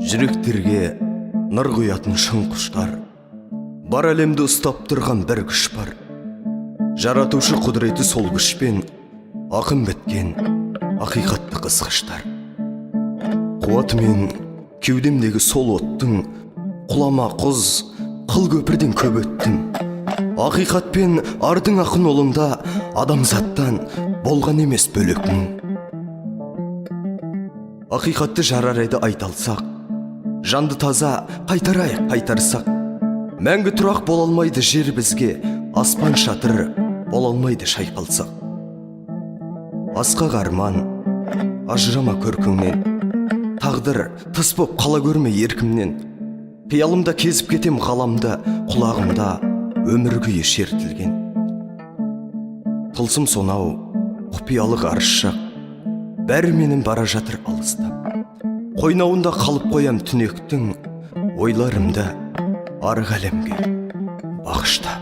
Жүректерге нұр құятын шын құштар, бар әлемді ұстап тұрған бір күш бар. Жаратушы құдіреті сол күшпен ақын біткен ақиқатты қызғыштар. Қуатымен кеудемдегі сол оттың құлама құз қыл көпірден көп өттім. Ақиқатпен ардың ақын ұлында адамзаттан болған емес бөлек мұң. Ақиқатты жарар еді айта алсақ, жанды таза қайтарайық қайтарсақ. Мәңгі тұрақ бола алмайды жер бізге, аспан шатыр бола алмайды шайқалсақ. Асқақ арман, ажырама көркіңнен, тағдыр тыс боп қала көрме еркімнен. Қиялымда кезіп кетем ғаламды, құлағымда өмір күйі шертілген. Тылсым сонау құпиялы ғарыш шақ, бәрі менен бара жатыр алыстап. Қойнауында қалып қоям түнектің, ойларымды арғы әлемге бағыштап.